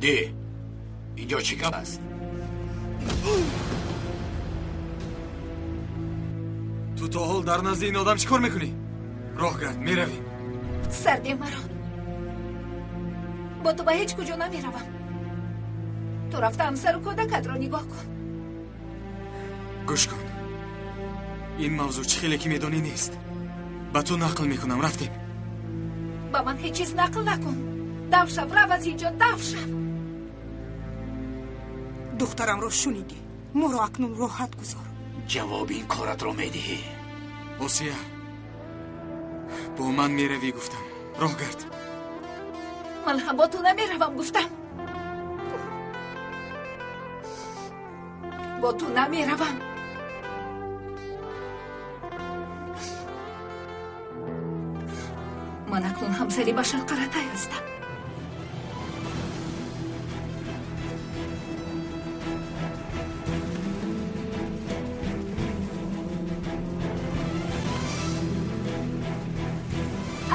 Апанди, инҷо чӣ гап аст? Ту то ҳол дар назди ин одам чӣ кор мекунӣ? Роҳ гард, меравем. Сарде маро. Бо ту ба ҳеҷ куҷо намеравам. Ту рафта ҳамсару кӯдакатро нигоҳ кун. Гӯш кун. Ин мавзӯъ чӣ хеле ки медонӣ нест. Ба ту нақл мекунам, рафтем. Ба ман ҳеҷ чиз нақл накун. Дав шав, рав аз инҷо, дав шав. Духтарамро шунидӣ. Моро акнун роҳат гузор. Ҷавоби ин коратро медиҳӣ. Осия, бо ман меравӣ гуфтам. Роҳ гард. Ман ҳам бо ту намеравам гуфтам. Бо ту намеравам. Ман акнун ҳамсари Башар Қаратай ҳастам.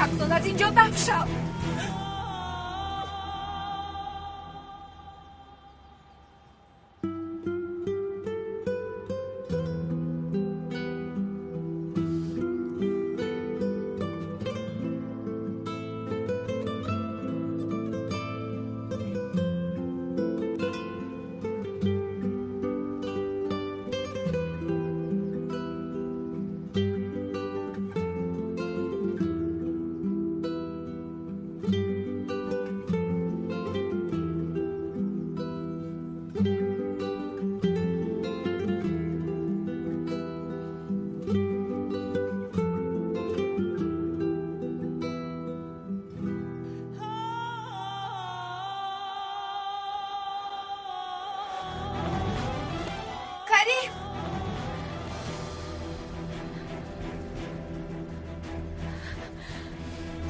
Акнун аз инҷо даф шав.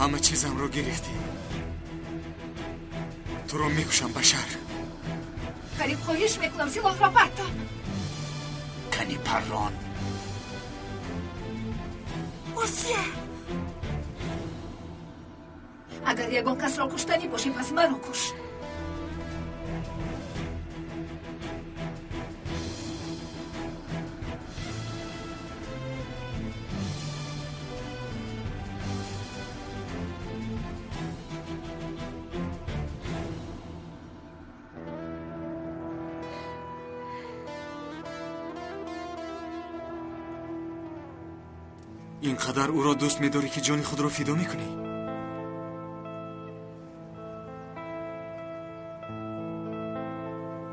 Ҳама чизамро гирифтӣ. Туро мекушам, Башар. Карим, хоҳиш мекунам, силоҳро партоб. Кани паррон. Осия! Агар ягон касро куштанӣ бошӣ, пас маро куш. Ин қадар ӯро дӯст медорӣ, ки ҷони худро фидо мекунӣ?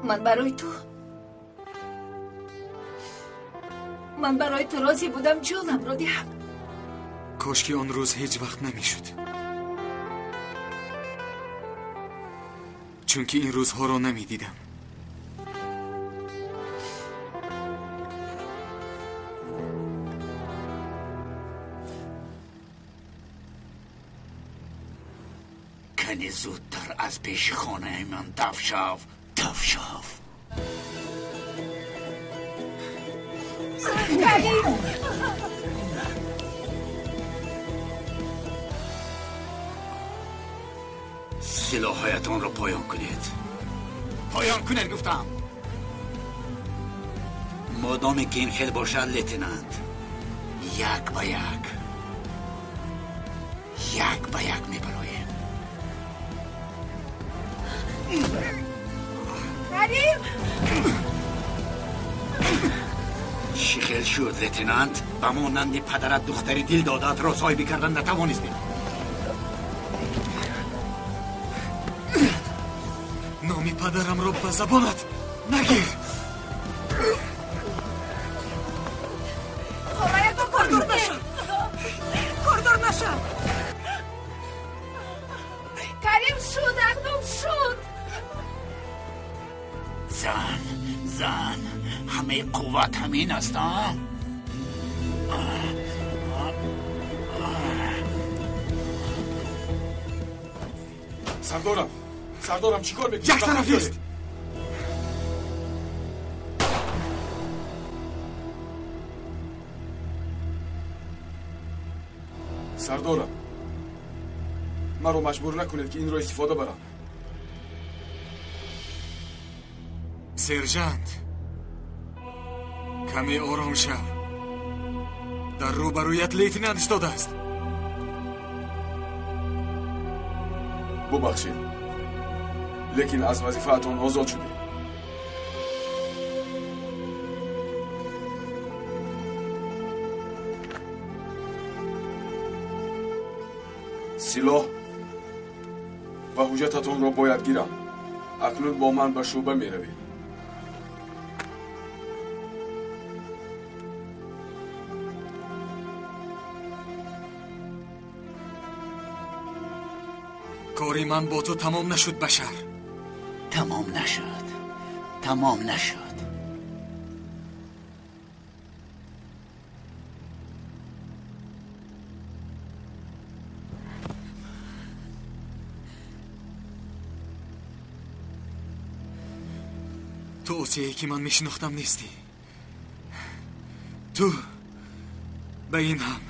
Ман барои ту розӣ будам ҷонамро диҳам. Кош ки он рӯз ҳеҷ вақт намешуд, чунки ин рӯзҳоро намедидам. Кани зудтар аз пеши хонаи ман даф шав, даф шав. Карим! Силоҳҳоятонро поён кунед. Поён кунед гуфтам. Модоме ки ин хел бошад, лейтенант, як ба як, як ба як мебароем. Карим! Чӣ хел шуд, лейтенант? Ба монанди падарат духтари дил додаатро соҳибӣ кардан натавонистӣ. Номи падарамро ба забонат нагир. Холаято кордор нашав. Кордор нашав. Карим шуд, акнун шуд. Зан, зан, ҳамаи қувват ҳамин аст, а? Сардорам, сардорам, чӣ кор мекунӣ? Як тарафист. Сардорам, маро маҷбур накунед, ки инро истифода барам. Сержант, каме ором шав. Дар рӯбарӯят лейтенант истодааст. Бубахшед, лекин аз вазифаатон озод шудед. Силоҳ ва ҳуҷҷататонро бояд гирам. Акнун бо ман ба шӯъба меравед. Кори ман бо ту тамом нашуд, Башар. Тамом нашуд, тамом нашуд. Ту Осияе ки ман мешинохтам нестӣ. Ту ба ин ҳам,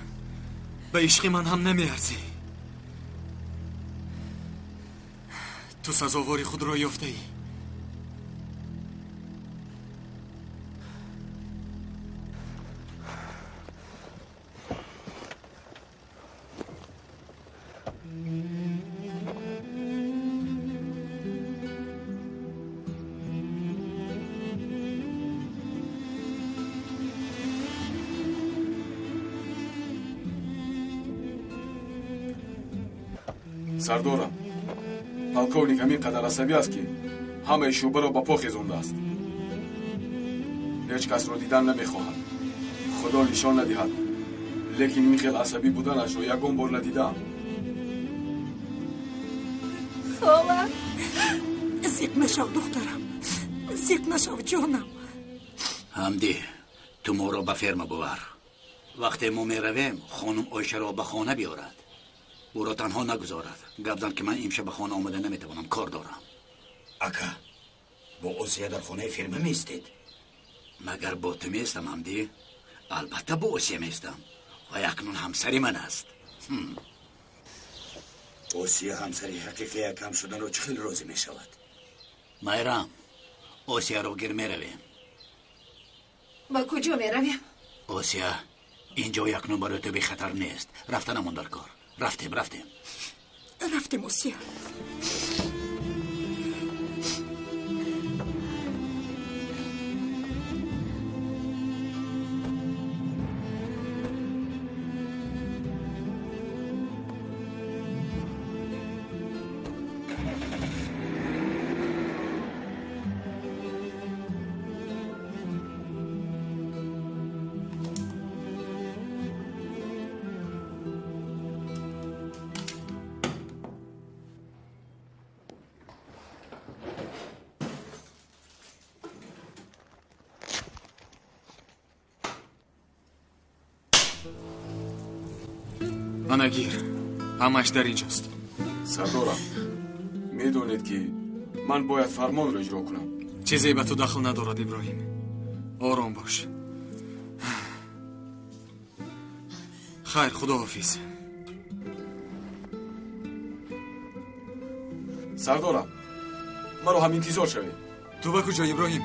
ба ишқи ман ҳам намеарзӣ. Ту сазовори худро ёфтаӣ. Сардорам, полковник ҳамин қадар асабӣ аст, ки ҳамаи шӯъбаро ба по хезондааст. Ҳеҷ касро дидан намехоҳад. Худо нишон надиҳад, лекин ин хел асабӣ буданашро ягон бор надидаам. Хола, зиқ нашав, духтарам, зиқ нашав, ҷонам. Ҳамдӣ, ту моро ба ферма бувар. Вақте мо меравем, хонум Ойшаро ба хона биёрад. Ӯро танҳо нагузорад. Гап зан, ки ман имшаб ба хона омада наметавонам, кор дорам. Ака, бо Осия дар хонаи фирма меистед? Магар бо ту меистам, Ҳамдӣ? Албатта бо Осия меистам. Ва акнун ҳамсари ман аст. Осия ҳамсари ҳақиқии акам шуданро чӣ хел розӣ мешавад? Майрам, Осияро гир меравем. Ба куҷо меравем? Осия, ин ҷо акнун барои ту бехатар нест. Рафтанамон дар кор. Рафтем, рафтем. Рафтем, Осия. Ана гир, ҳамааш дар инҷост. Сардорам, медонед, ки ман бояд фармонро иҷро кунам. Чизе ба ту дахл надорад, Иброҳим. Ором бош. Хайр, худоҳофиз. Сардорам, маро ҳам интизор шавед. Ту ба куҷо, Иброҳим?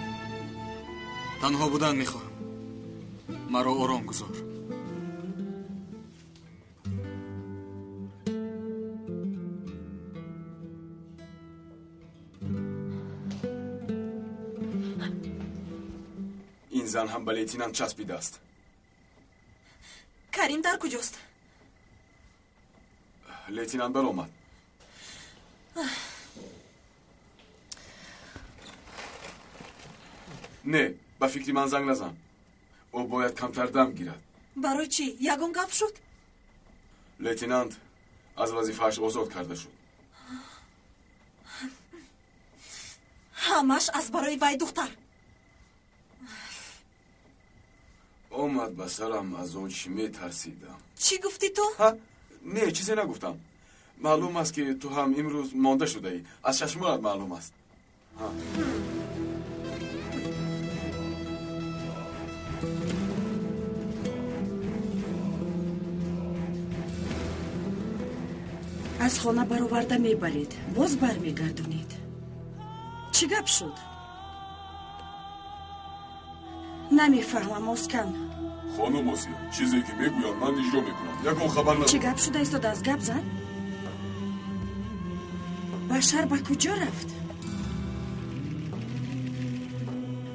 Танҳо будан мехоҳам. Маро ором гузор. Ин зан ҳам ба лейтенант часпидааст. Карим дар куҷост? Лейтенант баромад. Не, ба фикри ман занг назан. Ӯ бояд камтар дам гирад. Барои чӣ? Ягон гап шуд? Лейтенант аз вазифааш озод карда шуд. Ҳамаш аз барои вай духтар. Омад ба сарам аз он чӣ метарсидам. Чӣ гуфтӣ ту? Не, чизе нагуфтам. Маълум аст, ки ту ҳам имрӯз монда шудаӣ. Аз чашмонат маълум аст. Аз хона бароварда мебаред, боз бармегардонед. Чӣ гап шуд? Намефаҳмам, Оскан. Хонум Осия, чизе ки мегӯям ман иҷро мекунам. Ягон хабар надорам. Чӣ гап шуда истодааст? Гап зан. Башар ба куҷо рафт?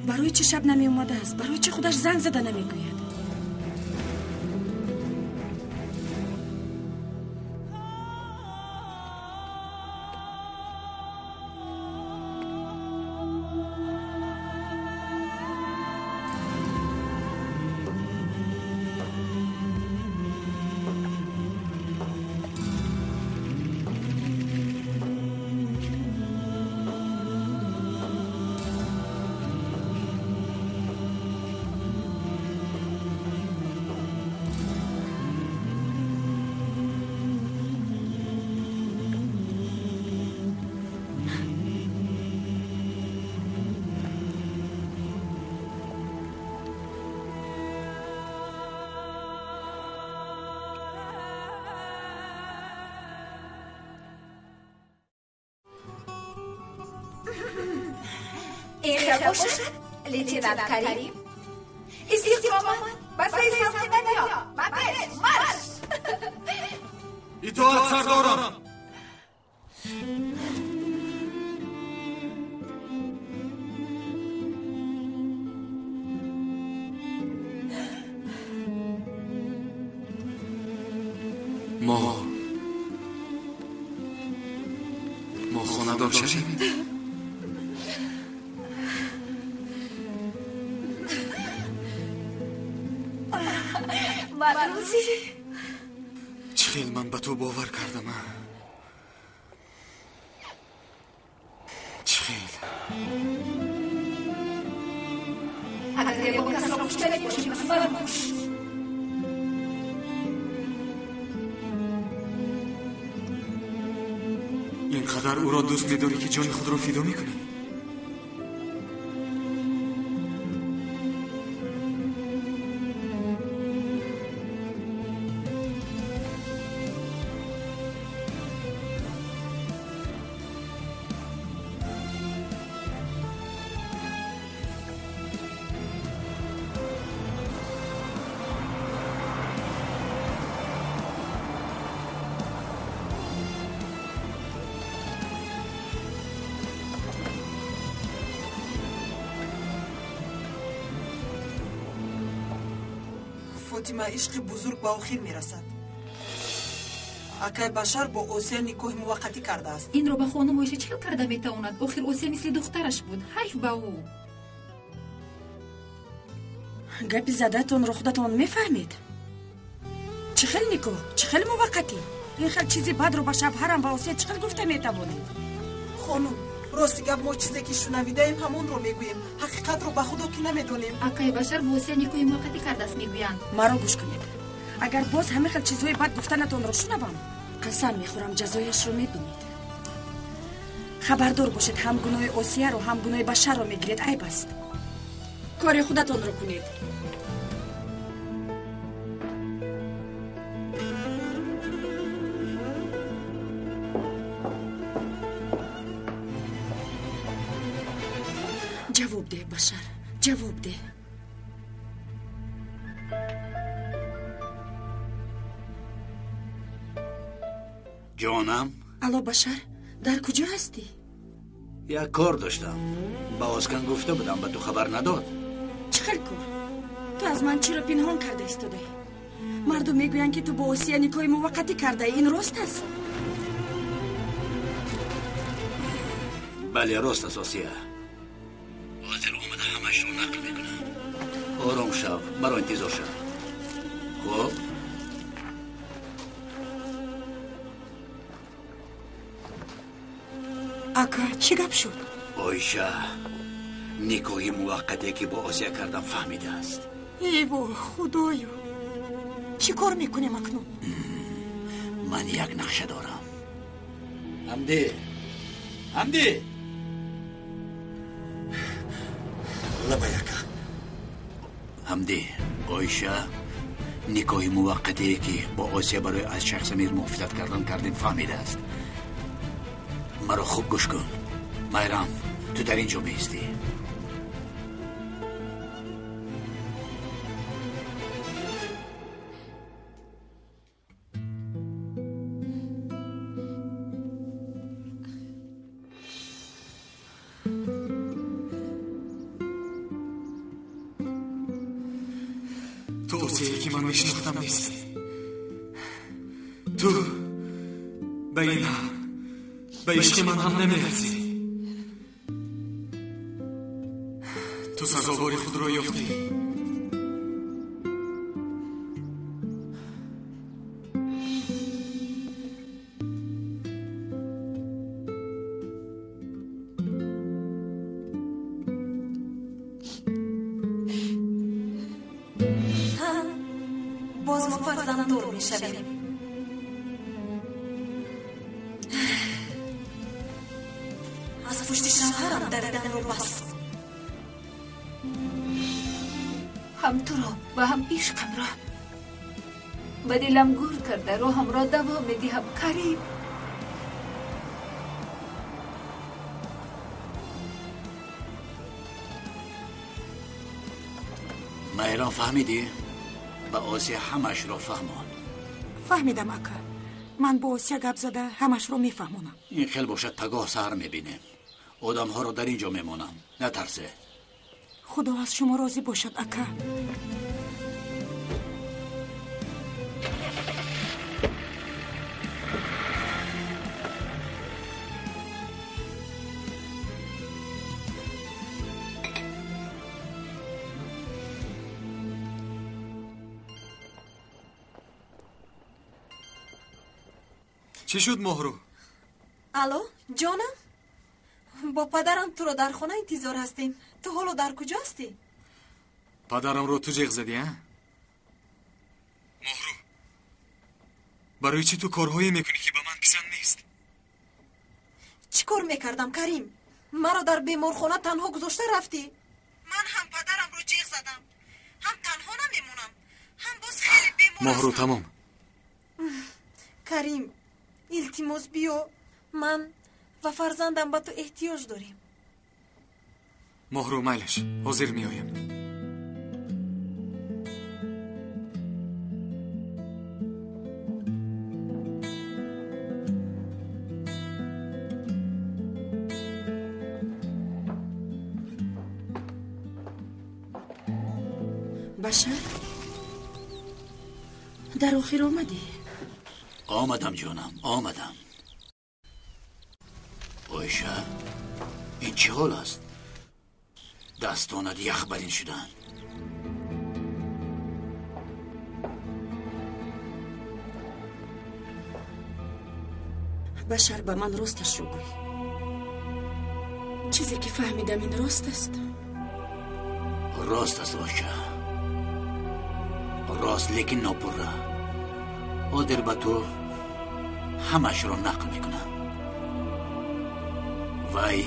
Барои чӣ шаб намеомадааст? Барои чӣ худаш занг зада намегӯяд? Бошад, лейтенант Карим. Истиқомат ба саи самти дарё. Ба пеш, марш! Итоат, сардорам! Мо хонадор шавем. Чӣ хел ман ба ту бовар кардам, а? Чӣ хел? Агар ягон касро куштанӣ бошӣ, пас маро куш. Ин қадар ӯро дӯст медорӣ, ки ҷони худро фидо мекунӣ? Фотима, ишқи бузург ба охир мерасад. Акай Башар бо Осия никоҳи муваққатӣ кардааст. Инро ба хонум Оиша чӣ хел карда метавонад? Охир Осия мисли духтараш буд. Ҳайф ба ӯ. Гапи задатонро худатон мефаҳмед? Чӣ хел никоҳ? Чӣ хел муваққатӣ? Ин хел чизи бадро ба шавҳарам ва Осия чӣ хел гуфта метавонед? Хонум, рости гап, мо чизе ки шунавидаем ҳамонро мегӯем. Ҳақиқатро ба худо ки намедонем. Акай Башар бо Осия никоҳи муваққатӣ кардааст, мегӯянд. Маро гӯш кунед. Агар боз ҳамин хел чизҳои бад гуфтанатонро шунавам, қасам мехӯрам, ҷазояшро мебинед. Хабардор бошед, ҳам гуноҳи Осияро, ҳам гуноҳи Башарро мегиред. Айб аст. Кори худатонро кунед. Ҷавоб деҳ, Башар, ҷавоб деҳ. Ҷонам. Алло, Башар, дар куҷо ҳастӣ? Як кор доштам. Ба Оскан гуфта будам, ба ту хабар надод. Чӣ хел кор? Ту аз ман чиро пинҳон карда истодаӣ? Мардум мегӯянд, ки ту бо Осия никоҳи муваққатӣ кардаӣ. Ин рост аст? Бале, рост аст, Осия. Ҳозир омада ҳамашро нақл мекунам. Ором шав, маро интизор шав. Хуб? Ака, чӣ гап шуд? Оиша никоҳи муваққате, ки бо Осия кардам, фаҳмидааст. Эй во, худоё, чӣ кор мекунем акнун? Ман як нақша дорам. Ҳамдӣ, Ҳамдӣ, лабай, ака. Ҳамдӣ, Оиша никоҳи муваққатие, ки бо Осия барои аз Шайх Самир муҳофизат кардан кардем, фаҳмидааст. Маро хуб гӯш кун. Майрам, ту дар ин ҷо меистӣ. Ту Осияе ки ман мешинохтам нестӣ. Ту ба ин ҳам, ба ишқи ман ҳам намеарзӣ. Ту сазовори худро ёфтӣ. Боз мо фарзанддор мешавем. Аз пушти шавҳарам давиданро бас кун. Ҳам туро ва ҳам ишқамро ба дилам гур карда роҳамро давом медиҳам, Карим. Майрон, фаҳмидӣ? Ба Осия ҳамашро фаҳмон. Фаҳмидам, ака. Ман бо Осия гап зада ҳамашро мефаҳмонам. Ин хел бошад, пагоҳ саҳар мебинем. Одамҳоро дар ин ҷо мемонам. Натарсе. Худо аз шумо розӣ бошад, ака. Чӣ шуд, Моҳрӯ? Алло, ҷонам, бо падарам туро дар хона интизор ҳастем. Ту ҳоло дар куҷо ҳастӣ? Падарамро ту ҷеғ задӣ, а? Моҳрӯ, барои чӣ ту корҳое мекунӣ, ки ба ман писанд нест? Чӣ кор мекардам, Карим? Маро дар беморхона танҳо гузошта рафтӣ. Ман ҳам падарамро ҷеғ задам, ҳам танҳо намемонам, ҳам боз хеле бемор. Моҳрӯ, тамом. Карим, илтимос биё, ман ва фарзандам ба ту эҳтиёҷ дорем. Моҳрӯ, майлаш, ҳозир меоям. Башар, дар охир омадӣ? Омадам, ҷонам, омадам. Ойша, ин чӣ ҳол аст? Дастонат яхбарин шуданд. Башар, ба ман росташро гӯй. Чизе ки фаҳмидам, ин рост аст? Рост аст, Ойша, рост, лекин нопурра. Ҳозир ба ту ҳамашро нақл мекунам. Вай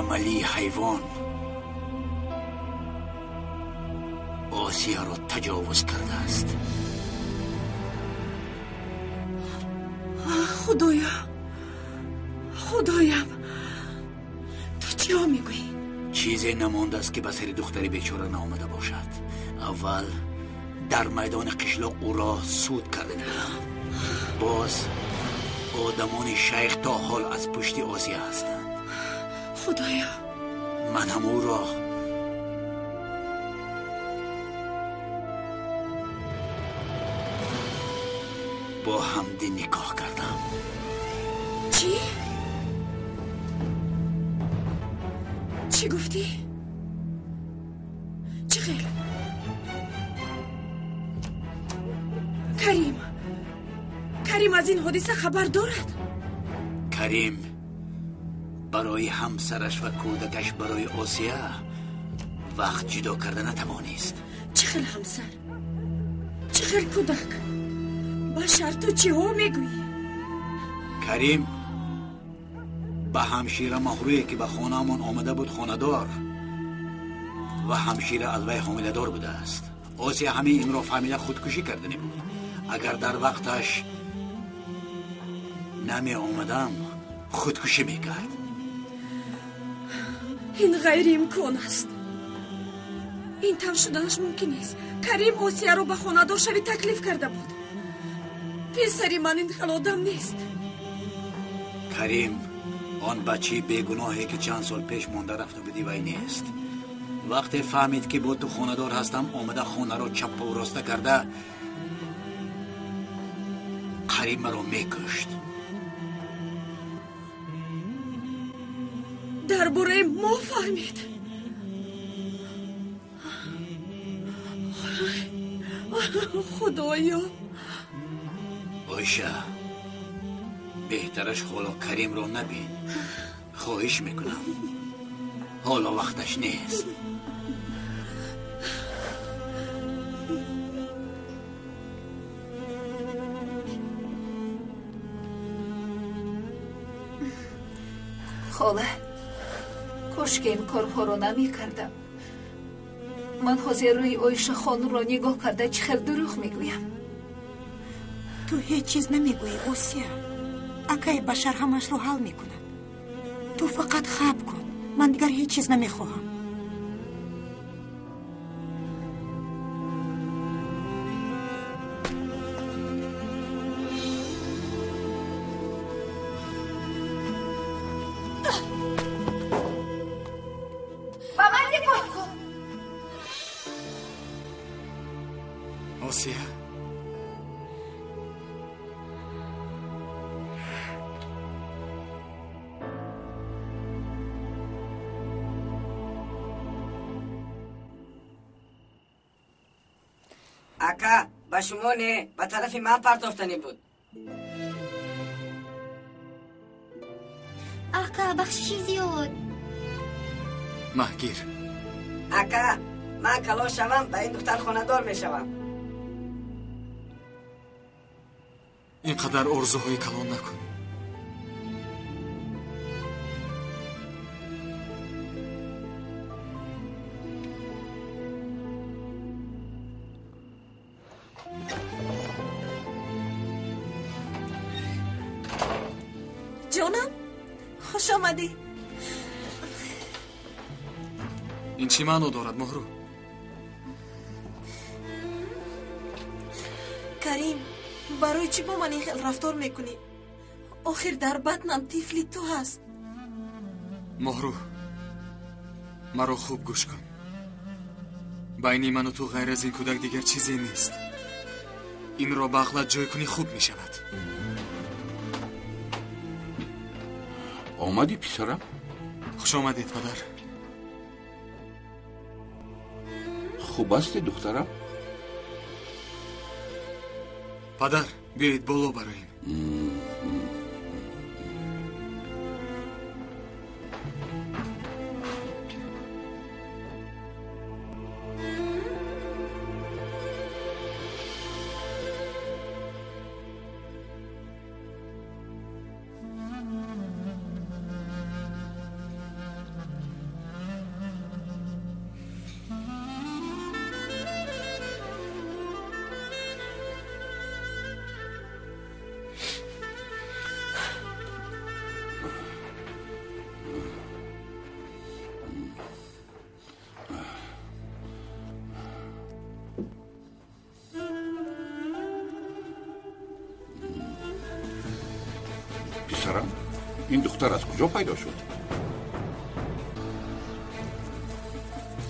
ямалии ҳайвон Осияро таҷовуз кардааст. Худоё, худоям, ту чиҳо мегӯӣ? Чизе намондааст, ки ба сари духтари бечора наомада бошад. Аввал дар майдони қишлоқ ӯро суд карда буданд. Боз одамони шайх то ҳол аз пушти Осия ҳастанд. Худоё, ман ҳам ӯро бо ҳамдӣ никоҳ кардам. Чӣ? Чӣ гуфтӣ? Чӣ хел? Карим, Карим аз ин ҳодиса хабар дорад? Карим барои ҳамсараш ва кӯдакаш, барои Осия вақт ҷудо карда натавонист. Чӣ хел ҳамсар? Чӣ хел кӯдак? Башар, ту чиҳо мегӯӣ? Карим ба ҳамшира Моҳрӯе, ки ба хонаамон омада буд, хонадор ва ҳамшира аз вай ҳомиладор будааст. Осия ҳамин инро фаҳмида худкушӣ кардани буд. Агар дар вақташ намеомадам, худкушӣ мекард. Ин ғайриимкон аст. Ин тавр шуданаш мумкин нест. Карим Осияро ба хонадор шавӣ таклиф карда буд. Писари ман ин хел одам нест. Карим он бачаи бегуноҳе, ки чанд сол пеш монда рафта буди, вай нест. Вақте фаҳмид, ки бо ту хонадор ҳастам, омада хонаро чаппаву роста карда қариб маро мекушт. Дар бораи мо фаҳмид? Худоё! Ойша, беҳтараш ҳоло Каримро набин. Хоҳиш мекунам, ҳоло вақташ нест. Хола, кошки ин корҳоро намекардам. Ман ҳозир рӯи Ойша хонумро нигоҳ карда чӣ хел дурӯғ мегӯям. Ту ҳеҷ чиз намегӯӣ, Осия. Акаи Башар ҳамашро ҳал мекунад. Ту фақат хаб кун. Ман дигар ҳеҷ чиз намехоҳам. Ба ман нигоҳ кун. Осия, ака, ба шумо не, ба тарафи ман партофтанӣ буд. Ака, бахшиши зиёд. Маҳгир. Ака, ман калон шавам, ба ин духтар хонадор мешавам. Ин қадар орзуҳои калон накун. Ҷонам, хуш омадӣ. Ин чӣ маъно дорад, Моҳрӯ? Карим, барои чӣ бо ман ин хел рафтор мекунӣ? Охир дар батнам тифли ту ҳаст. Моҳрӯ, маро хуб гӯш кун. Байни ману ту ғайр аз ин кӯдак дигар чизе нест. Инро ба ақлат ҷой кунӣ, хуб мешавад. Омадӣ, писарам? Хуш омадед, падар. Хуб ҳастӣ, духтарам? Падар, биёед боло бароем. Писарам, ин духтар аз куҷо пайдо шуд?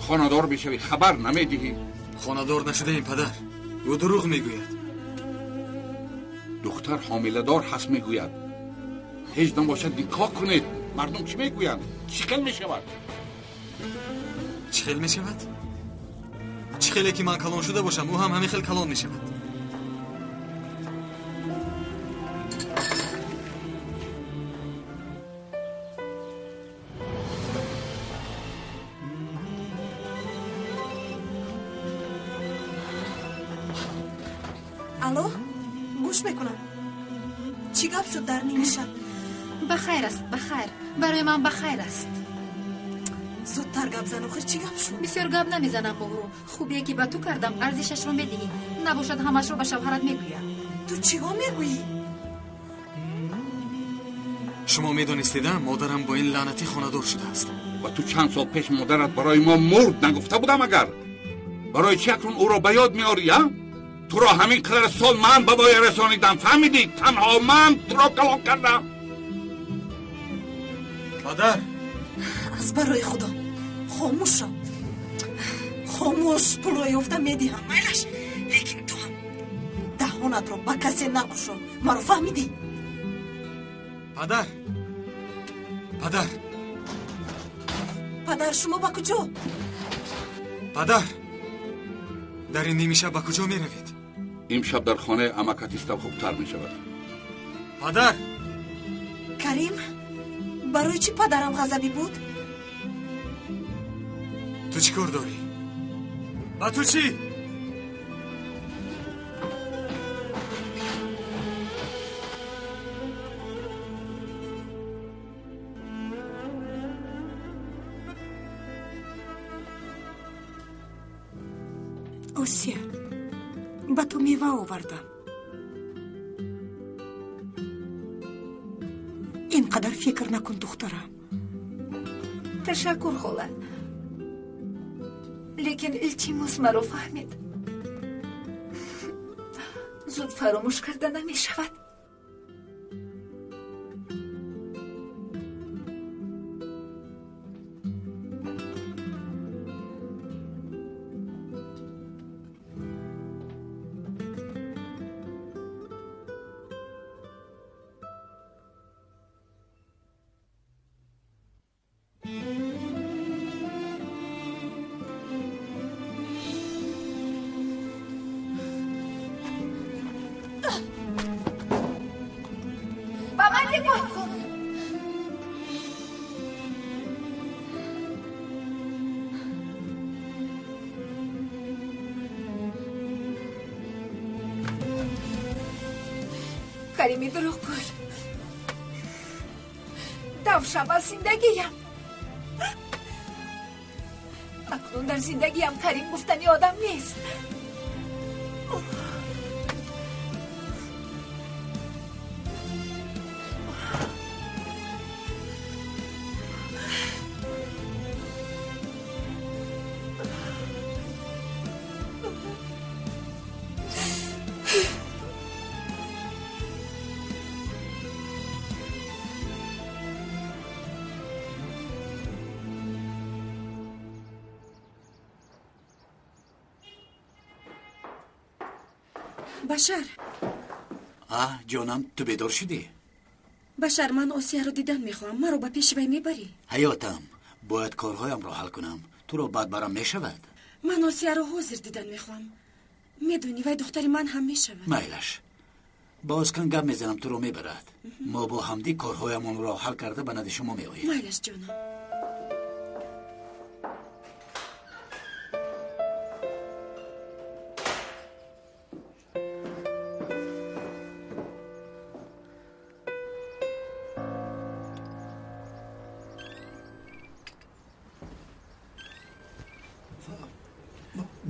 Хонадор мешавӣ, хабар намедиҳӣ. Хонадор нашудаем, падар. Ӯ дурӯғ мегӯяд. Духтар ҳомиладор ҳаст мегӯяд. Ҳеҷ набошад никоҳ кунед. Мардум чӣ мегӯянд? Чӣ хел мешавад? Чӣ хел мешавад? Чӣ хеле ки ман калон шуда бошам, ӯ ҳам ҳамин хел калон мешавад. Алло, гӯш мекунам. Чӣ гап шуд дар ними шаб? Ба хайр аст, ба хайр. Барои ман ба хайр аст. Зудтар гап зан, охир чӣ гап шуд? Бисёр гап намезанам, Моҳрӯ. Хубие ки ба ту кардам, арзишашро медиҳӣ. Набошад, ҳамашро ба шавҳарат мегӯям. Ту чиҳо мегӯӣ? Шумо медонистеда, модарам бо ин лаънатӣ хонадор шудааст. Ва ту чанд сол пеш модарат барои мо мурд нагуфта будам агар? Барои чӣ акнун ӯро ба ёд меорӣ, а? Туро ҳамин қадар сол ман ба воя расонидам, фаҳмидӣ? Танҳо ман туро калон кардам. Падар! Аз барои Худо хомӯш шав. Хомӯш, пулро ёфта медиҳам, майлаш. Лекин ту ҳам даҳонатро ба касе накушо. Маро фаҳмидӣ? Падар! Падар! Падар, шумо ба куҷо? Падар! Дар ин нимшаб ба куҷо меравед? Имшаб дар хонаи амакат истам хубтар мешавад. Падар! Карим, барои чӣ падарам ғазабӣ буд? Ту чӣ кор дорӣ? Ба ту чӣ? Осия, ба ту мева овардам. Ин қадар фикр накун, духтарам. Ташаккур, хола. Лекин илтимос, маро фаҳмед. Зуд фаромӯш карда намешавад. Ба ман нигоҳ кун. Карими дурӯғгӯй, давшам аз зиндагиям. Акнун дар зиндагиям Карим гуфтани одам нест. Башар. Ҷонам, ту бедор шудӣ? Башар, ман Осияро дидан мехоҳам. Маро ба пеши вай мебарӣ? Ҳаётам, бояд корҳоямро ҳал кунам. Туро баъд барам мешавад? Ман Осияро ҳозир дидан мехоҳам. Медонӣ, вай духтари ман ҳам мешавад. Майлаш, боз кан гап мезанам, туро мебарад. Мо бо ҳамдӣ корҳоямонро ҳал карда ба нади шумо меоем. Майлаш, ҷонам.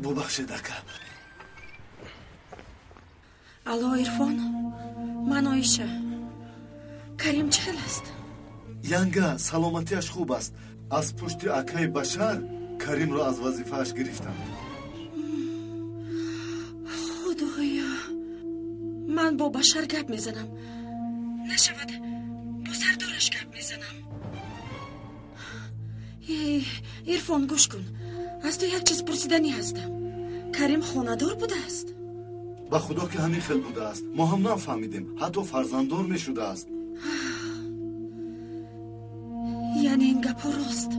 Бубахшед, ака. Алло, Ирфон, ман Оиша. Карим чӣ хел аст? Янга, саломатиаш хуб аст. Аз пушти акаи Башар Каримро аз вазифааш гирифтанд. Худоё, ман бо Башар гап мезанам. Нашавад, бо сардораш гап мезанам. Ирфон, гӯш кун. Аз ту як чиз пурсиданӣ ҳастам. Карим хонадор будааст? Ба худо ки ҳамин хел будааст. Мо ҳам нафаҳмидем. Ҳатто фарзанддор мешудааст. Яъне ин гапҳо рост?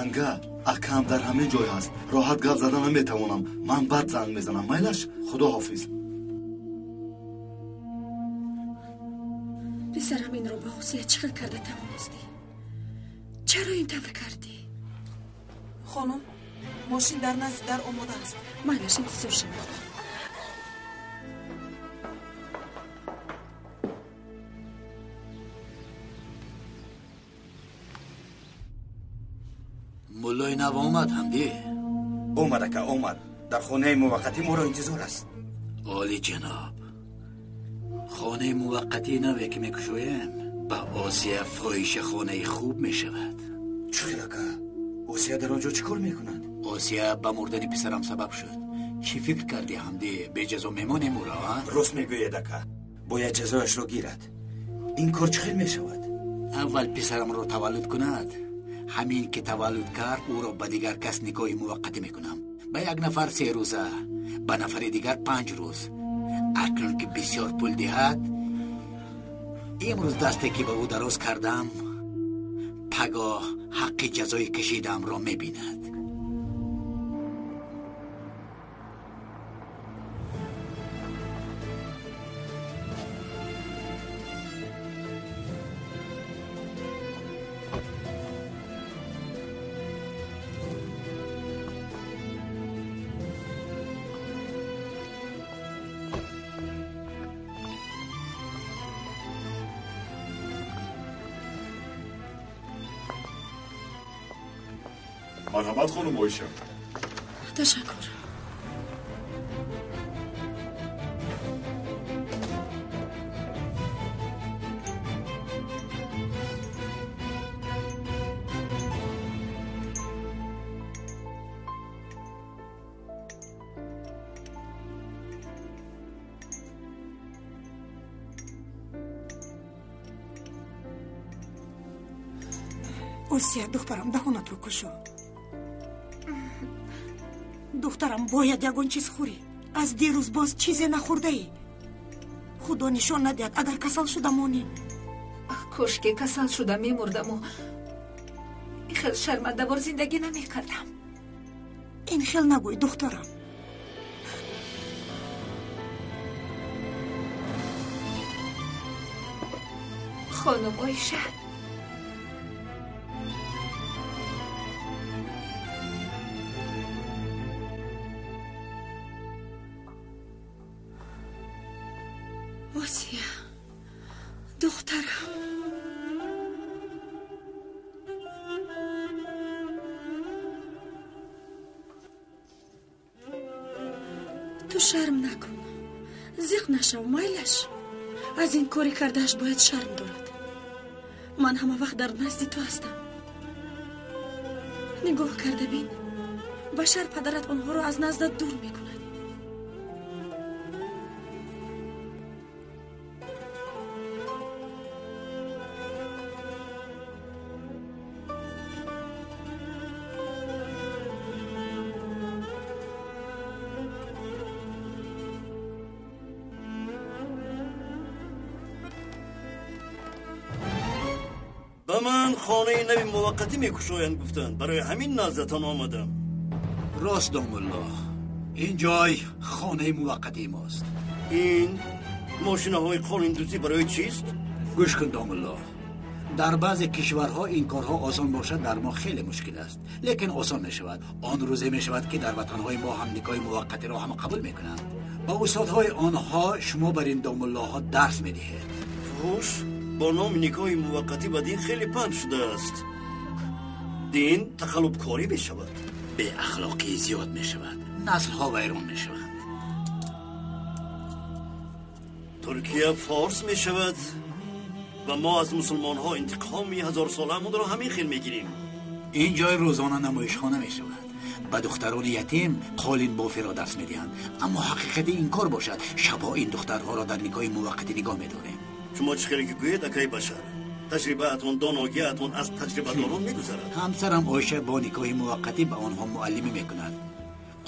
Янга, акаам дар ҳамин ҷой ҳаст. Роҳат гап зада наметавонам. Ман баъд занг мезанам. Майлаш, худо ҳофиз. Писарам, инро ба Осия чӣ хел карда тавонистӣ? Чаро ин тавр кардӣ? Хонум, мошин дар назди дар омода аст. Майлаш, интизор шавед. Муллои нав омад, ҳамдӣ? Омад, ака, омад. Дар хонаи муваққатӣ моро интизор аст. Оли ҷаноб, хонаи муваққатии наве ки мекушоем ба Осия фоҳиша хонаи хуб мешавад. Чӣ хел, ака? Осия дар он ҷо чӣ кор мекунад? Осия ба мурдани писарам сабаб шуд. Чӣ фикр кардӣ, ҳамдӣ? Беҷазо мемонем ӯро, а? Рост мегӯед, ака. Бояд ҷазояшро гирад. Ин кор чӣ хел мешавад? Аввал писарамро таваллуд кунад, Ҳамин ки таваллуд кард, ӯро ба дигар кас никоҳи муваққатӣ мекунам. Ба як нафар 3 рӯза, ба нафари дигар 5 рӯз. Акнун ки бисёр пул диҳад, имрӯз дасте ки ба ӯ дароз кардам, пагоҳ ҳаққи ҷазои кашидаамро мебинад. Марҳамат, хонум Оиша. Ташаккур. Осия, духтарам, даҳонатро кушо. Духтарам, бояд ягон чиз хӯрӣ. Аз дирӯз боз чизе нахӯрдаӣ. Худо нишон надиҳад, агар касал шуда монӣ. Кошке касал шуда мемурдаму ин хел шармандавор зиндагӣ намекардам. Ин хел нагӯй, духтарам. Хонум Оиша, Осия, духтарам. Ту шарм накун, зиқ нашав, майлаш. Аз ин кори кардааш бояд шарм дорад. Ман ҳама вақт дар назди ту ҳастам. Нигоҳ карда бин, Башар падарат онҳоро аз наздат дур мекунад. Ба ман хонаи нави муваққатӣ мекушоянд гуфтанд. Барои ҳамин наздатон омадам. Рост, домулло, ин ҷой хонаи муваққатии мост. Ин мошинаҳои қолиндӯзӣ барои чист? Гӯш кун, домулло, дар баъзе кишварҳо ин корҳо осон бошад, дар мо хеле мушкил аст, лекин осон мешавад. Он рӯзе мешавад ки дар ватанҳои мо ҳам никоҳи муваққатиро ҳама қабул мекунанд. Ба устодҳои онҳо шумо бар ин домуллоҳо дарс медиҳед. Фуҳуш бо номи никоҳи муваққатӣ ба дин хеле панд шудааст. Дин тақаллубкорӣ мешавад, беахлоқӣ зиёд мешавад, наслҳо вайрон мешаванд. Туркия форс мешавад ва мо аз мусулмонҳо интиқоми ҳазорсолаамонро ҳамин хел мегирем. Ин ҷой рӯзона намоишхона мешавад. Ба духтарони ятим қолинбофиро дарс медиҳанд, аммо ҳақиқати ин кор бошад, шабҳо ин духтарҳоро дар никоҳи муваққатӣ нигоҳ медорем. Шумо чӣ хеле ки гӯед, акаи Башар, таҷрибаатон, доногиатон аз таҷрибадорон мегузарад. Ҳамсарам Оиша бо никоҳи муваққатӣ ба онҳо муаллимӣ мекунад,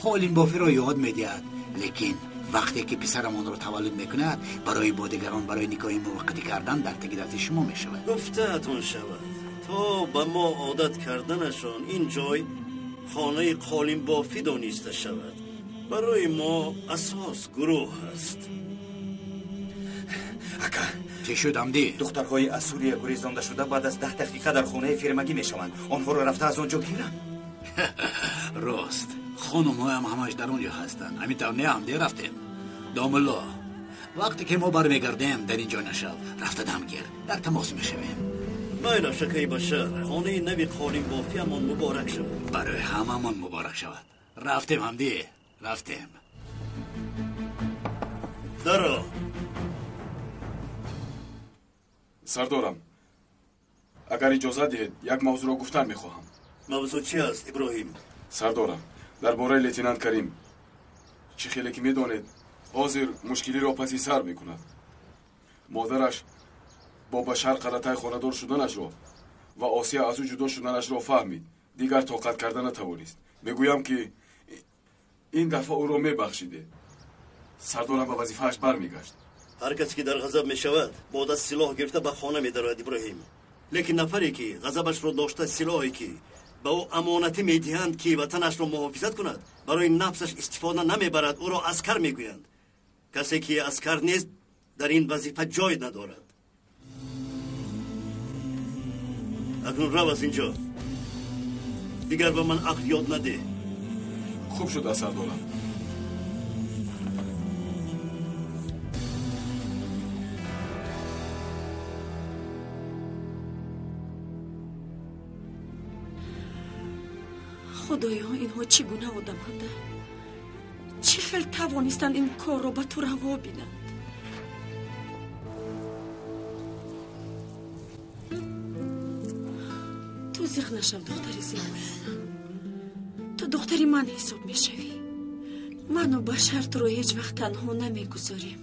қолинбофиро ёд медиҳад, лекин вақте ки писарам онро таваллуд мекунад, барои бо дигарон барои никоҳи муваққатӣ кардан дар таги дасти шумо мешавад. Гуфтаатон шавад, то ба мо одат карданашон ин ҷой хонаи қолинбофӣ дониста шавад. Барои мо асос гурӯҳ аст. Ака, чӣ шуд, Ҳамдӣ? Духтарҳои аз Сурия гурезонда шуда баъд аз 10 дақиқа дар хонаи фирмагӣ мешаванд. Онҳоро рафта аз он ҷо гирам. Рост, хонумҳоям ҳамаш дар он ҷо ҳастанд. Ҳамин тавр не, Ҳамдӣ? Рафтем. Домулло, вақте ки мо бармегардем, дар ин ҷо нашав, рафта дам гир, дар тамос мешавем. Майлаш, акаи Башар, хонаи нави қолинбофиамон муборак шавад. Барои ҳамамон муборак шавад. Рафтем, Ҳамдӣ, рафтем. Даро. Сардорам, агар иҷозат диҳед, як мавзӯъро гуфтан мехоҳам. Мавзӯъ чи аст, Иброҳим? Сардорам, дар бораи лейтенант Карим. Чӣ хеле ки медонед, ҳозир мушкилиро паси сар мекунад. Модараш бо Башар Қаратай хонадор шуданашро Ва Осия аз ӯ ҷудо шуданашро фаҳмид. Дигар тоқат карда натавонист. Мегӯям ки ин дафъа ӯро мебахшидед. Сардорам ба вазифааш бармегашт. Ҳар касе ки дар ғазаб мешавад, бо даст силоҳ гирифта ба хона медарояд, Иброҳим. Лекин нафаре ки ғазабашро дошта силоҳе ки ба ӯ амонатӣ медиҳанд ки ватанашро муҳофизат кунад, барои нафсаш истифода намебарад, ӯро аскар мегӯянд. Касе ки аскар нест, дар ин вазифа ҷой надорад. Акнун рав аз инҷо. Дигар ба ман ақл ёд надеҳ. Хуб шуд, сардорам. Худоё, инҳо чӣ гуна одаманд? Чӣ хел тавонистанд ин корро ба ту раво бинанд? Ту зиқ нашав, духтари зебоям. Ту духтари ман ҳисоб мешавӣ. Ману Башар туро ҳеҷ вақт танҳо намегузорем.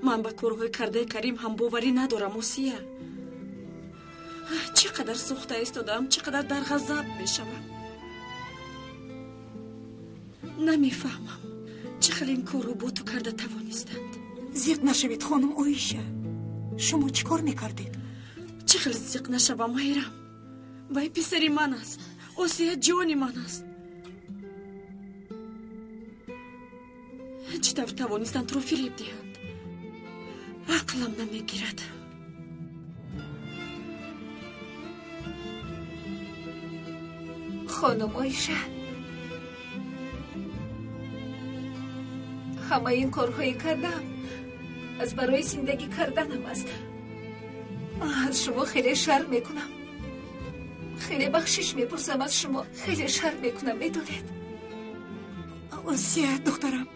Ман ба корҳои кардаи Карим ҳам боварӣ надорам, Осия. Чӣ қадар сӯхта истодаам, чӣ қадар дар ғазаб мешавам. Намефаҳмам, чӣ хел ин корро бо ту карда тавонистанд. Зиқ нашавед, хонум Оиша. Шумо чӣ кор мекардед? Чӣ хел зиқ нашавам, Майрам? Вай писари ман аст. Осия ҷони ман аст. Чӣ тавр тавонистанд туро фиреб диҳанд? Ақлам намегирад. Хонум Оиша, ҳамаи ин корҳое кардам аз барои зиндагӣ карданам аст. Аз шумо хеле шарм мекунам. Хеле бахшиш мепурсам аз шумо. Хеле шарм мекунам, медонед. Осия, духтарам.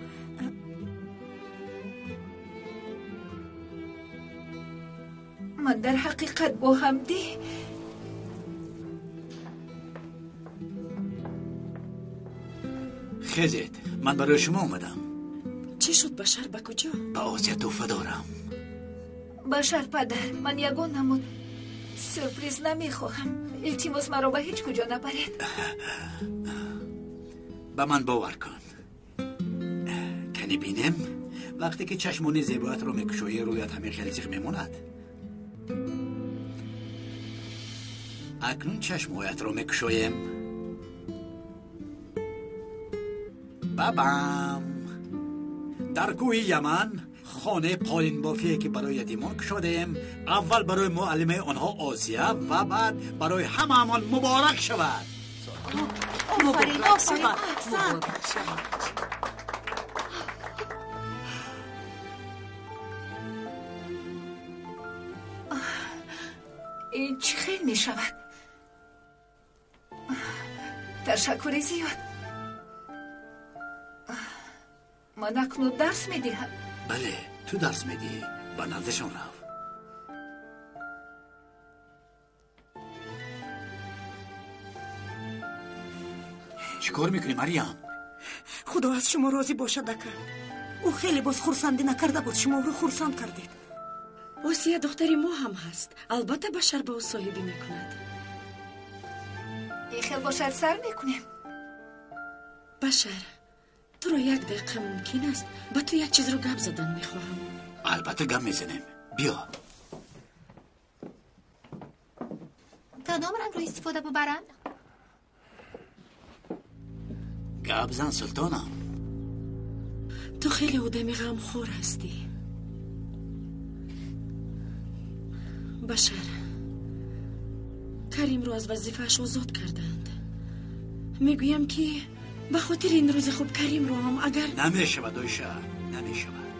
Ман дар ҳақиқат бо Ҳамдӣ хезед, ман барои шумо омадам. Чӣ шуд, Башар, ба куҷо? Ба Осия тӯҳфа дорам. Башар падар, ман ягон намуд сюрприз намехоҳам. Илтимос, маро ба ҳеҷ куҷо набаред. Ба ман бовар кун. Кани бинем, вақте ки чашмони зебоятро мекушоӣ, рӯят ҳамин хел зиқ мемонад. Акнун чашмҳоятро мекушоем. Бабам! Дар кӯҳи Яман хонаи қолинбофие ки барои ятимон кушодаем, аввал барои муаллимаи онҳо Осия ва баъд барои ҳамаамон муборак шавад. Офарин, офарин, аҳсан. Ин чӣ хел мешавад? Ташаккури зиёд. Ман акнун дарс медиҳам. Бале, ту дарс медиҳӣ. Ба наздишон рав. Чӣ кор мекунӣ, Мариям? Худо аз шумо розӣ бошад, ака. Ӯ хеле боз хурсандӣ накарда буд, шумо ӯро хурсанд кардед. Осия духтари мо ҳам ҳаст. Албатта Башар ба ӯ соҳибӣ мекунад. Ин хел бошад сар мекунем. Башар, туро як дақиқа мумкин аст ба ту як чизро гап задан мехоҳам. Албатта гап мезанем. Биё. Кадом рангро истифода бубарам? Гап зан, султонам. Ту хеле одами ғамхор ҳастӣ. Башар, Каримро аз вазифааш озод карданд. Мегӯям ки ба хотири ин рӯзи хуб Каримро ҳам агар намешавад, Оиша, намешавад.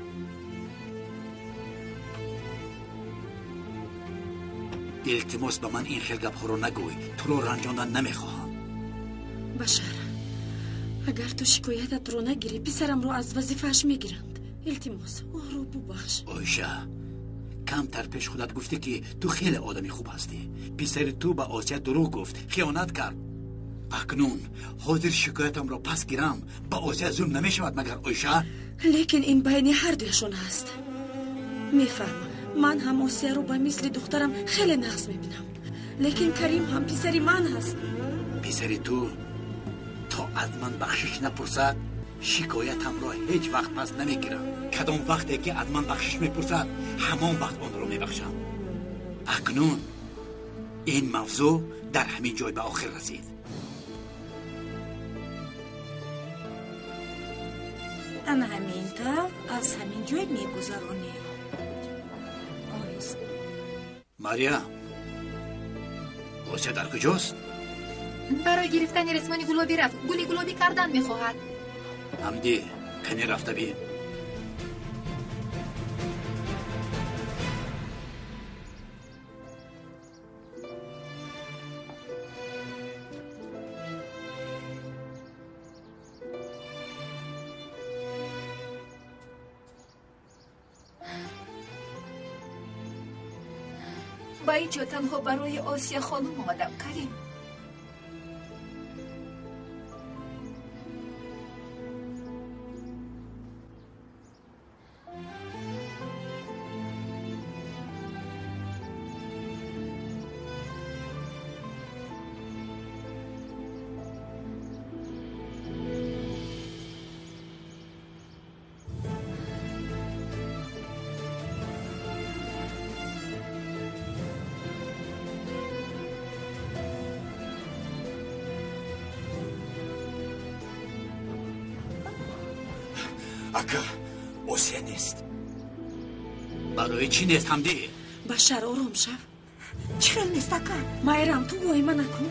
Илтимос, ба ман ин хел гапҳоро нагӯй. Туро ранҷондан намехоҳам. Башар, агар ту шикоятатро нагирӣ, писарамро аз вазифааш мегиранд. Илтимос, ӯро бубахш. Оиша, камтар пеш худат гуфтӣ ки ту хеле одами хуб ҳастӣ. Писари ту ба Осия дурӯғ гуфт, хиёнат кард. Акнун ҳозир шикоятамро пас гирам, ба Осия зулм намешавад магар, Оиша? Лекин ин байни ҳар дуяшон ҳаст. Мефаҳмам, ман ҳам Осияро ба мисли духтарам хеле нағз мебинам, лекин Карим ҳам писари ман ҳаст. Писари ту то аз ман бахшиш напурсад, шикоятамро ҳеҷ вақт пас намегирам. Кадом вақте ки аз ман бахшиш мепурсад, ҳамон вақт онро мебахшам. Акнун ин мавзӯъ дар ҳамин ҷой ба охир расид. Ана ҳамин тавр аз ҳамин ҷой мегузаронӣ. Оҳиста. Мариям, Осия дар куҷост? Барои гирифтани ресмони гулобӣ рафт. Гули гулобӣ кардан мехоҳад. Ҳамдӣ, кане рафта бин. Ба ин ҷо танҳо барои Осия хонум омадам, Карим. Ака, Осия нест. Барои чӣ нест, Ҳамдӣ? Башар, ором шав. Чӣ хел нест, ака? Майрам, ту воҳима накун.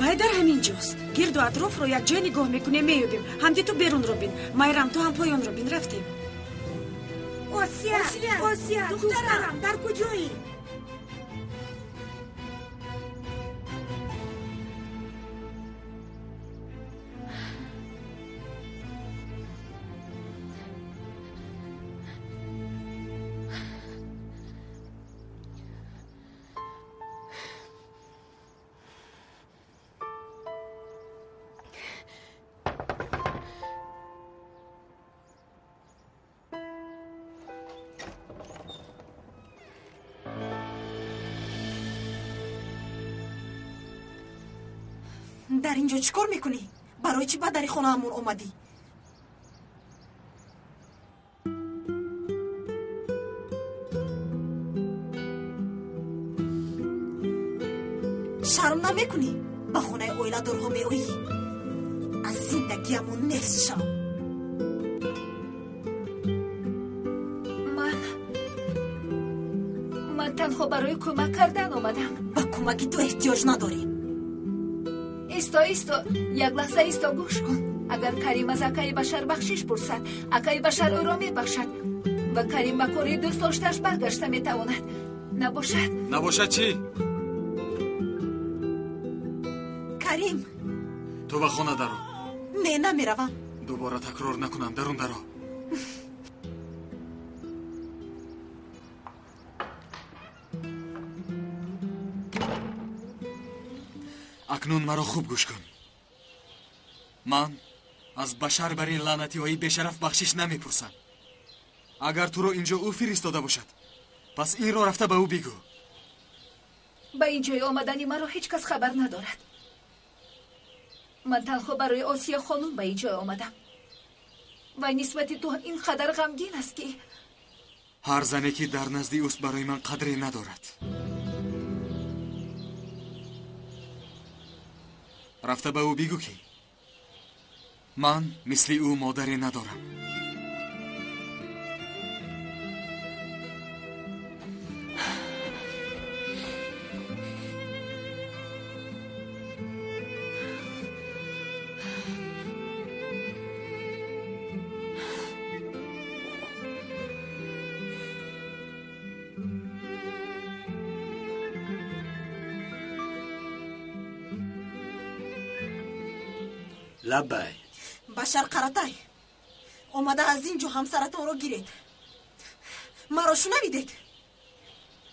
Вай дар ҳамин ҷост. Гирду атрофро якҷоя нигоҳ мекунем, меёбем. Ҳамдӣ, ту берунро бин. Майрам, ту ҳам поёнро бин. Рафтем. Осия, Осия, духтарам, дар куҷоӣ? Дар ин ҷо чӣ кор мекунӣ? Барои чӣ ба дари хонаамон омадӣ? Шарм намекунӣ? Ба хонаи оиладорҳо меоӣ? Аз зиндагиамон нест шав. Ман танҳо барои кӯмак кардан омадам. Ба кӯмаки ту эҳтиёҷ надорем. Исто, исто, як лаҳза исто, гӯш кун. Агар Карим аз акаи Башар бахшиш пурсад, акаи Башар ӯро мебахшад ва Карим ба кори дӯст доштааш баргашта метавонад. Набошад? Набошад чӣ? Карим! Ту ба хона даро. Не, намеравам. Дубора такрор накунам, дарун даро. Акнун маро хуб гӯш кун. Ман аз Башар бар ин лаънатиҳои бешараф бахшиш намепурсам. Агар туро инҷо ӯ фиристода бошад, пас инро рафта ба ӯ бигӯ. Ба ин ҷой омадани маро ҳеҷ кас хабар надорад. Ман танҳо барои Осия хонум ба ин ҷой омадам. Ва нисбати ту ин қадар ғамгин аст ки ҳар зане ки дар назди ӯст барои ман қадре надорад. Рафта ба ӯ бигӯ ки ман мисли ӯ модаре надорам. Лаббай. Башар Қаратай, омада аз ин ҷо ҳамсаратонро гиред. Маро шунавидед?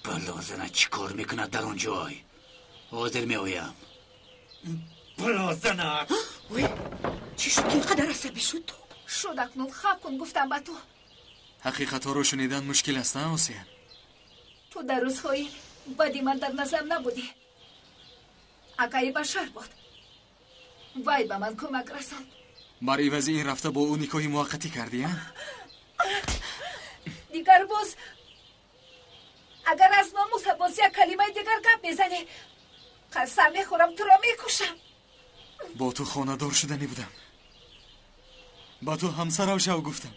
Балозана чӣ кор мекунад дар он ҷой? Ҳозир меоям. Балозана! Ой, чӣ шуд ки ин қадар асабӣ шуд ту? Шуд, акнун хаб кун, гуфтам ба ту. Ҳақиқатҳоро шунидан мушкил аст, а, Осия? Ту дар рӯзҳои бади ман дар назар набудӣ. Акаи Башар буд. Вай ба ман кӯмак расонд. Бар ивази ин рафта бо ӯ никоҳи муваққатӣ кардӣ, а? Дигар боз агар аз номуса боз як калимаи дигар гап мезанӣ, қасам мехӯрам, туро мекушам. Бо ту хонадор шуданӣ будам. Ба ту ҳамсарам шав гуфтам.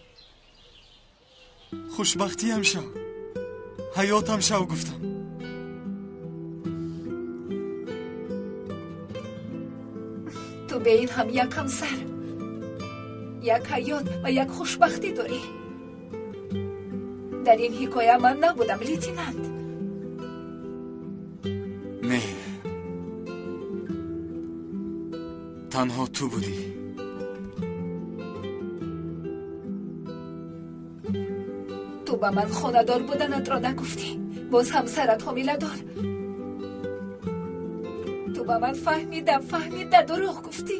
Хушбахтиям шав, ҳаётам шав гуфтам. Ту бе ин ҳам як ҳамсар, як ҳаёт ва як хушбахтӣ дорӣ. Дар ин ҳикоя ман набудам, лейтенант. Не, танҳо ту будӣ. Ту ба ман хонадор буданатро нагуфтӣ. Боз ҳамсарат ҳомиладор. Ту ба ман фаҳмида фаҳмида дурӯғ гуфтӣ.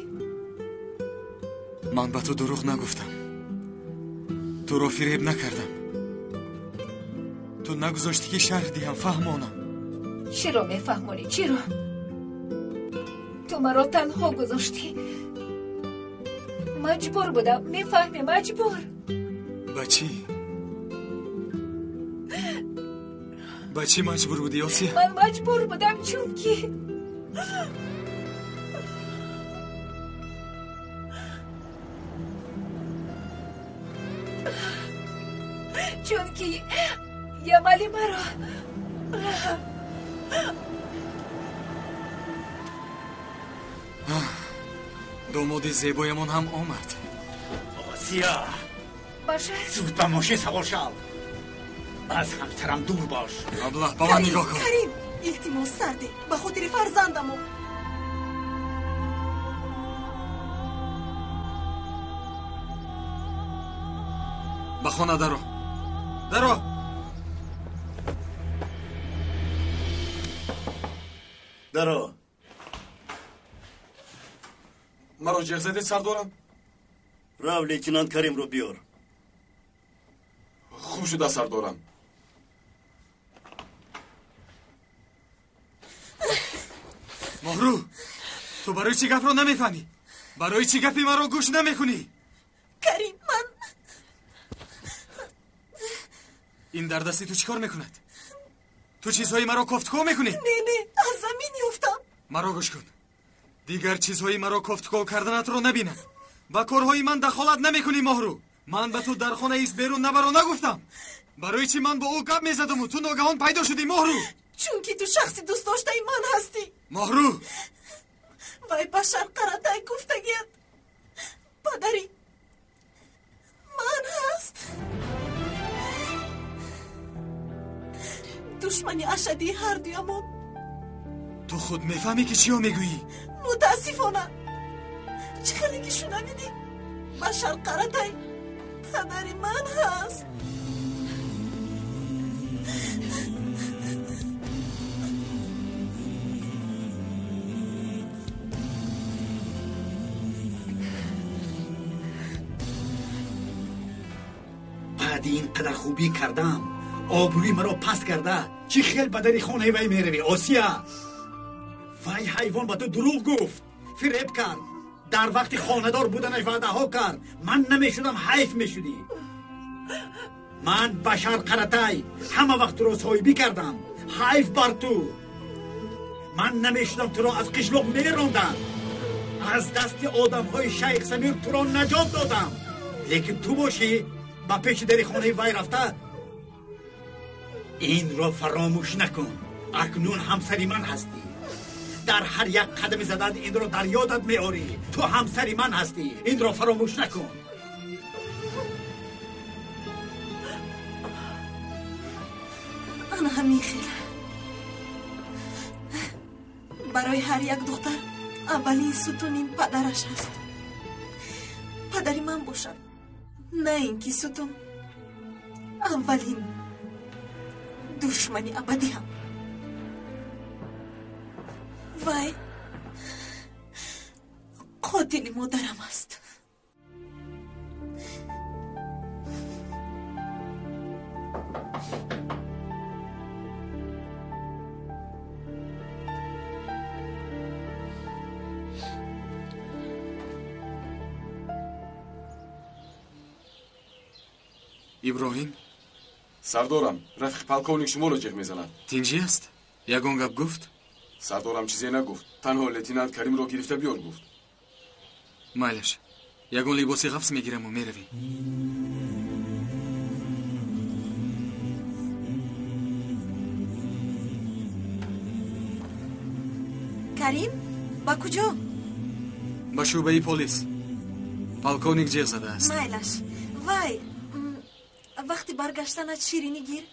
Ман ба ту дурӯғ нагуфтам. Туро фиреб накардам. Ту нагузоштӣ ки шарҳ диҳам, фаҳмонам. Чиро мефаҳмонӣ? Чиро? Ту маро танҳо гузоштӣ. Маҷбур будам, мефаҳмӣ, маҷбур. Ба чӣ? Ба чӣ маҷбур будӣ, Осия? Ман маҷбур будам, чунки Ямали маро домоди зебоямон ҳам омад. Осия! Башар! Зуд ба мошин савор шав. Аз ҳамсарам дур бош. Аблаҳ, ба ман нигоҳ кун. Карим, илтимос сарде, ба хотири фарзандамо. Ба хона даро. Даро! Даро. Маро ҷеғ задед, сардорам? Рав, лейтенант Каримро биёр. Хуб шуда, сардорам. Моҳрӯ, ту барои чӣ гапро намефаҳмӣ? Барои чӣ гапи маро гӯш намекунӣ? Карим, ман ин дар дасти ту чӣ кор мекунад? Ту чизҳои маро кофтуков мекунӣ? Не, не, аз замин ёфтам. Маро гӯш кун. Дигар чизҳои маро кофтуков карданатро набинам. Ба корҳои ман дахолат намекунӣ, Моҳрӯ. Ман ба ту дар хона ис берун набаро нагуфтам. Барои чӣ ман бо ӯ гап мезадаму ту ногаҳон пайдо шудӣ, Моҳрӯ? Чунки ту шахси дӯстдоштаи ман ҳастӣ. Моҳрӯ! Вай Башар Қаратай гуфтагият падари ман ҳаст. Душмани ашадии ҳардуямон. Ту худ мефаҳмӣ ки чиё мегӯӣ? Мутаассифона, чӣ хеле ки шунавидӣ, Башар Қаратай падари ман ҳаст. Баъди ин қадар хубӣ кардам, обрӯи маро паст карда, чӣ хел ба дари хонаи вай меравӣ, Осия? Вай ҳайвон ба ту дурӯғ гуфт, фиреб кард. Дар вақти хонадор буданаш ваъдаҳо кард. Ман намешудам, ҳайф мешудӣ. Ман Башар Қаратай ҳама вақт туро соҳибӣ кардам. Ҳайф бар ту. Ман намешудам, туро аз қишлоқ мерондам. Аз дасти одамҳои шайх Самир туро наҷот додам. Лекин ту бошӣ ба пеши дари хонаи вай рафта. Инро фаромӯш накун. Акнун ҳамсари ман ҳастӣ. Дар ҳар як қадами задан инро дар ёдат меорӣ. Ту ҳамсари ман ҳастӣ. Инро фаромӯш накун. Ана ҳамин хел. Барои ҳар як духтар аввалин сутуни падараш ҳаст. Падари ман бошад, на ин ки сутун, аввалин душмани абадиам. Вай қотили модарам аст. Иброҳим? Сардорам, рафиқи полковник шуморо ҷеғ мезанад. Тинҷӣ аст? Ягон гап гуфт? Сардорам чизе нагуфт. Танҳо лейтенант Каримро гирифта биёр гуфт. Майлаш, ягон либоси ғафс мегираму меравем. Карим, ба куҷо? Ба шӯъбаи полис. Полковник ҷеғ задааст. Майлаш. Вай, вақти баргаштанат ширинӣ гир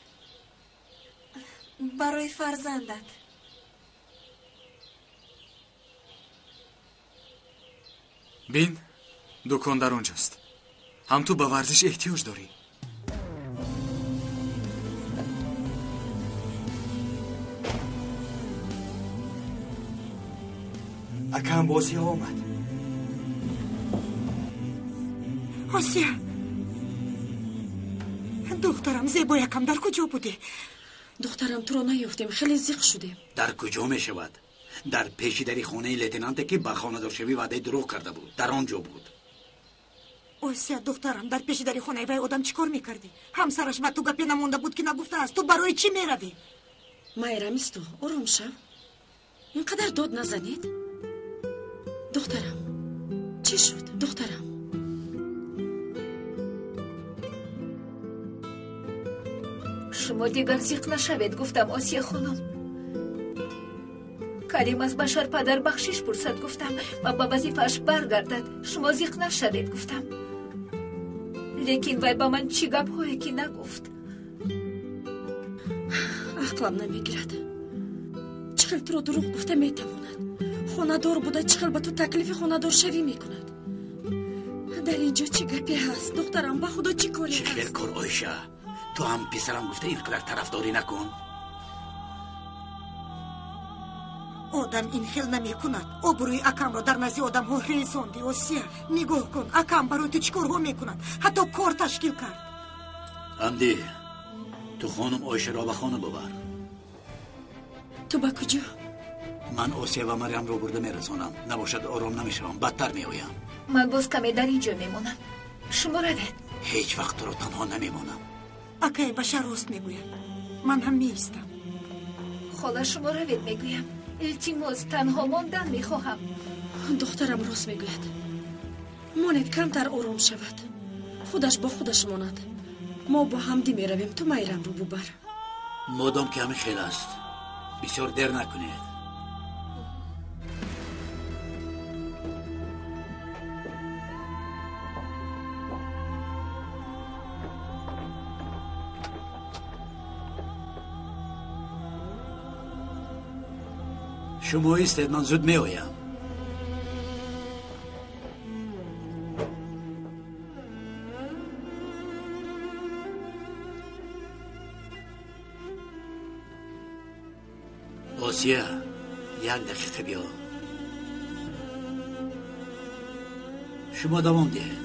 барои фарзандат. Бин, дукон дар он ҷост. Ҳам ту ба варзиш эҳтиёҷ дорӣ. Акам бо Осия омад. Осия, духтарам зебоякам, дар куҷо будӣ? Духтарам, туро наёфтем, хеле зиқ шудем. Дар куҷо мешавад? Дар пеши дари хонаи лейтенанте ки ба хонадоршавӣ ваъдаи дурӯғ карда буд, дар он ҷо буд. Осия, духтарам, дар пеши дари хонаи вай одам чӣ кор мекардӣ? Ҳамсараш ба ту гапе намонда буд ки нагуфтааст. Ту барои чӣ меравӣ? Майрамисто, ором шав. Ин қадар дод назанед. Духтарам, чӣ шуд, духтарам? Шумо дигар зиқ нашавед, гуфтам, Осия хонум. Карим аз Башар падар бахшиш пурсад, гуфтам, ва ба вазифааш баргардад. Шумо зиқ нашавед, гуфтам. Лекин вай ба ман чӣ гапҳое ки нагуфт. Ақлам намегирад. Чӣ хел туро дурӯғ гуфта метавонад? Хонадор буда чӣ хел ба ту таклифи хонадоршавӣ мекунад? Дар ин ҷо чӣ гапе ҳаст, духтарам? Ба худо, чӣ коре Чӣ хел кор, Оиша? Ту ҳам писарам гуфта ин қадар тарафдорӣ накун. Одам ин хел намекунад. Обрӯи акамро дар назди одамҳо резонди, Осия. Нигоҳ кун, акам барои ту чӣ корҳо мекунад. Ҳатто кор ташкил кард. Ҳамдӣ, ту хонум Оишаро ба хона бубар. Ту ба куҷо? Ман Осия ва Марьямро бурда мерасонам. Набошад, ором намешавам, бадтар меоям. Ман боз каме дар ин ҷо мемонам. Шумо равед. Ҳеҷ вақт туро танҳо намемонам. Акай Башар рост мегӯяд. Ман ҳам меистам. Хола, шумо равед, мегӯям. Илтимос, танҳо мондан мехоҳам. Духтарам рост мегӯяд. Монед камтар ором шавад. Худаш бо худаш монад. Мо бо ҳамдӣ меравем, ту Майрамро бубар. Модом ки ҳамин хел аст, бисёр дер накунед. Шумо истед, ман зуд меоям. Осия, як дақиқа биё. Шумо давом диҳед.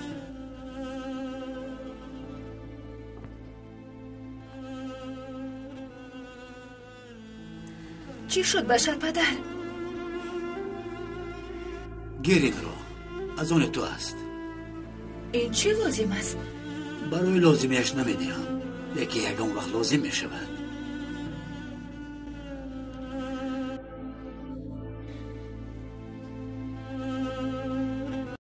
Чӣ шуд, Башар падар? Гир инро, аз они ту аст. Ин чӣ лозим аст? Барои лозимиаш намедиҳам, лекин ягон вақт лозим мешавад.